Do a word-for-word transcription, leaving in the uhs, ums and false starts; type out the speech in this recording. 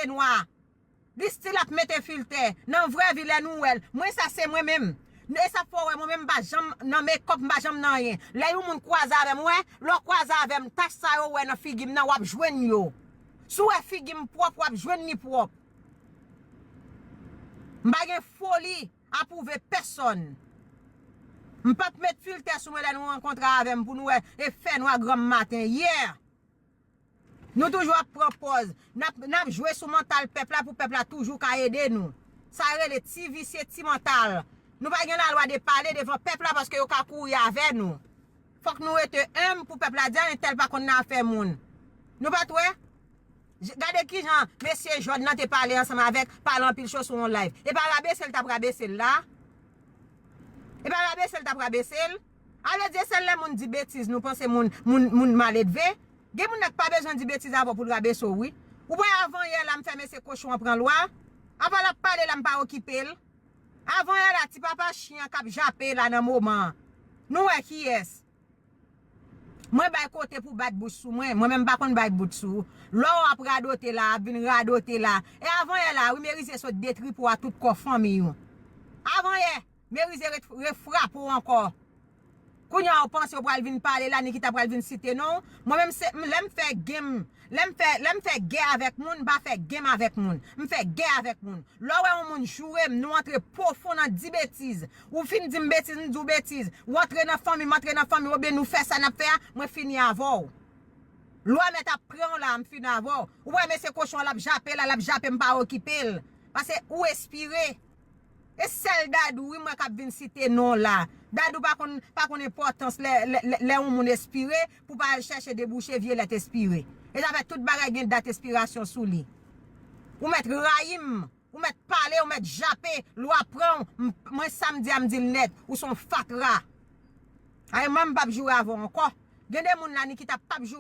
nwa. Li still ap mete filtè. Nan vrè vi lè nou wè l. Mwen sa se mwen menm. E sa fè w wè mwen menm m pa janm nan makeup, m pa janm nan anyen. Lè yon moun kwaze avè m, wè, lè w kwaze avè m, tach sa yo wè nan figi m nan, w ap jwenn yo. Si w wè figi m pwòp, w ap jwenn li pwòp. M pa gen foli apwouve pèsòn. M p ap met filtè sou mwen lè nou rankontre avè m pou nou wè e fè nwa granm maten. Yeah! Nou toujou ap pran pòz. N ap, n ap jwe sou mantal pèp la pou pèp la toujou ka ede nou. Sa rele ti visye, ti mantal. Nou pa gen lalwa de pale devan pèp la paske yo ka kouri avè nou. Fòk nou rete enb pou pèp la di, "A, entèl pa konn nan afè moun." Nou pa t wè? J-, gade kijan mesye Jòd nan te pale ansanm avèk, pale anpil cho sou yon live. E pa rabese l t ap rabese l la? E pa rabese l t ap rabese l? A vle di, e sèl lè moun di betiz, nou panse moun, moun, moun maledve? Gen moun nan k pa bezwen di betiz avè w pou l rabese w, wi. Ou wè avanyè la, m fè mesye kochon an pran lwa. Apa l ap pale la, m pa okipe l. Avanyè la, ti papa chen an k ap jape la nan moman an. Nou wè kiyès. Mwen bay kote pou bat bouch sou mwen. Mwen menm m pa konn bay bout sou. Lè w ap radote la, ap vin radote la. E avanyè la, wi, Merize sot detripe w a tout kò fanmi w. Avanyè, Merize ret-, refrape w ankò. Kounye a, w panse w pral vin pale la, Nikita pral vin site non w. Mwen menm, se, m, lè m fè game, lè m fè, lè m fè gè avèk moun, m pa fè game avèk moun. M fè gè avèk moun. Lè w wè yon moun joure m, nou antre pwofon nan di betiz. Ou fin di m betiz, m di w betiz. Ou antre nan fanmi m, antre nan fanmi w, oubyen nou fè sa n ap fè a, mwen fini avè w. Lwa mèt ap pran w la, m fini avè w. Ou wè mesye kochon an, l ap jape la, l ap jape, m pa okipe l. Paske ou espire. E sèl Dadou, wi, mwen k ap vin site non w la. Dadou pa konn, pa konn enpòtans lè, lè, lè, lè yon moun espire, pou pa al chèche debouche vye lèt espire. E sa fè tout bagay gen dat espirasyon sou li. Ou mèt rayi m, ou mèt pale, ou mèt jape, lwa pran w, m, mwen sa m di a m di l nèt, ou se yon fatra. Ay, mwen m p ap joure avè w ankò. Gen de moun la, Nikita p ap joure.